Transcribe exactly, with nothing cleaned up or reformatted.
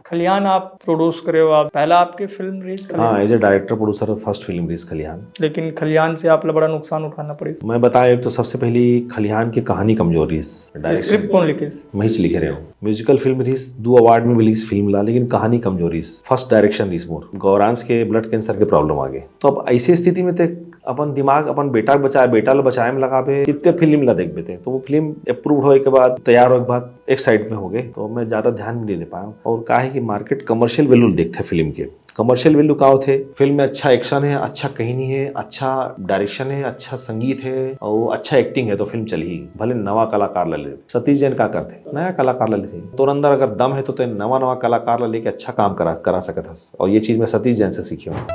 खलिहान आप प्रोड्यूस करे हो, आप पहला आपके फिल्म रिहिस खलिहान? हाँ, as a director producer first film रिहिस खलिहान। लेकिन खलिहान से आप ला बड़ा नुकसान उठाना पड़िस। मैं बताएं, एक तो सबसे पहली खलिहान के कहानी कमजोर रिहिस। स्क्रिप्ट कौन लिखिस? मैं ही लिखे रहे हूँ। म्यूजिकल फिल्म रिहिस, दो अवार्ड में मिलिस फिल्म ला, लेकिन कहानी कमजोर रिहिस। फर्स्ट डायरेक्शन रिहिस मोर, गौरांश के ब्लड कैंसर के प्रॉब्लम आ गे। तो अब ऐसी स्थिति में ते अपन दिमाग अपन बेटा बचाए, बेटा ला बचाए में लगाबे, कितने फिल्म ला देखबे ते। तो वो फिल्म अप्रूव होए के बाद, तैयार होए के बाद एक साइड में हो गए, तो मैं ज्यादा ध्यान नहीं दे पाया। और का है कि मार्केट कमर्शियल वैल्यू देखते फिल्म के। कमर्शियल वैल्यू का होते? फिल्म में अच्छा एक्शन है, अच्छा कहानी है, अच्छा डायरेक्शन है, अच्छा संगीत है और अच्छा एक्टिंग है, तो फिल्म चलही, भले नवा कलाकार ला ले। सतीश जैन का करते, नया कलाकार ला लेते। तोर अंदर अगर दम है तो ते नवा नवा कलाकार ला लेके अच्छा काम करा करा सकत हस। और ये चीज मैं सतीश जैन से सीखी हूँ।